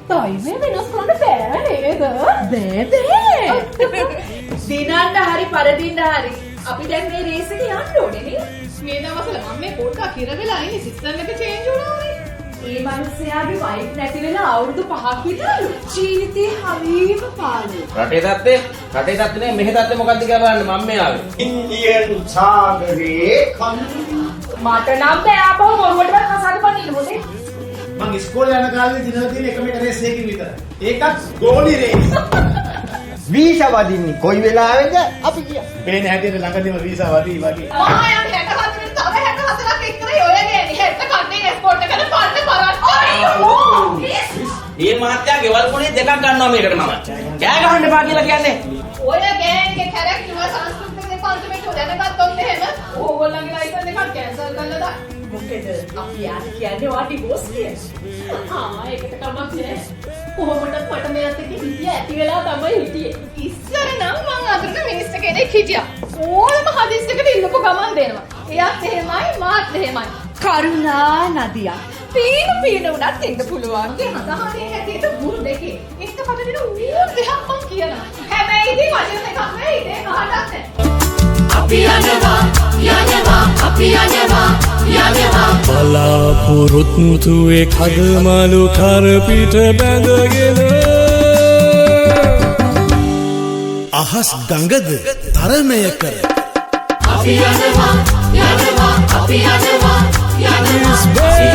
Time එක වෙනස් කරන්න බෑ නේද? බෑ බෑ. දිනන්න හරි පරදින්න හරි අපි දැන් මේ රේස් එකේ යන්න ඕනේ නේ. මේ දවස්වල මම මේ පොඩ්ඩක් හිර වෙලා ඉන්නේ, සිස්ටම් එක චේන්ජ් වුණානේ. ඒ මිනිස්සයාගේ වයිෆ් නැති වෙලා අවුරුදු 5ක් විතරලු. ජීවිතේ හරිම පාළුයි. රටේ තත්ත්වේ, රටේ තත්ත්වේ නේ, මෙහෙ තත්ත්වේ මොකද්ද කියලා බලන්න මම මේ ආවේ. ඉන්දියන් සාගරයේ කන් මට නම් බෑ ආපහු බොරුවටවත් කසාද බඳින්න මොකද? මං ඉස්කෝලේ යන කාලේ දිනලා තියෙන එකම එක රේස් එකකින් විතරයි. ඒකත් ගෝලි රේස්. වීසා වදින්නේ කොයි වෙලාවෙද අපි කිය. පේන හැටියට ළඟදීම වීසා වදී වගේ. මා යන් 64 තව 64ක් එක්කලා ඔය ගෑණි 60 කන්නේ එස්පෝට් එකට පන්න පරක්. අයියෝ! මේ මහත්තයා ගෙවල් පොලේ දෙකක් ගන්නවා මේකට මම. කෑ ගහන්න එපා කියලා කියන්නේ. ඔය ගෑණිගේ කැරක්ටර් සංස්කෘතික දෙපාර්තමේන්තුව දැනගත්තොත් එහෙම ඕගොල්ලන්ගේ ලයිසන් එකක් කැන්සල් කරලා දාන්න. මොකද අපි යාට කියන්නේ ඔයා ඩිවෝස් කියලා. ආ, ඒකට කමක් නෑ. කොහොමදත් මට මෙයාත් එක්ක හිටිය ඇති වෙලා තමයි හිටියේ. ඉස්සර නම් මං අඳුරන මිනිස්ටර් කෙනෙක් හිටියා. ඕනම හදිස්සියකට ඉල්ලපු ගමන් දෙනවා. එයාත් එහෙමයි මාත් එහෙමයි. කරුණා නදියක්. පීන පීන උනත් ඉන්න පුළුවන්. ඒ හදහනේ හැටියට බුරු දෙකේ එක පටවින ඌ දෙයක් මං කියනවා. හැබැයි ඉතින් වචන දෙකක් නෑ, ඉතින් කාටවත් නෑ. අපි යනවා යනවා අපි යනවා යනවා. බලාපොරොත්තුවේ කදමලු කරපිට බැඳගෙන අහස් ගඟද තරණය කර අපි යනවා යනවා අපි යනවා යනවා.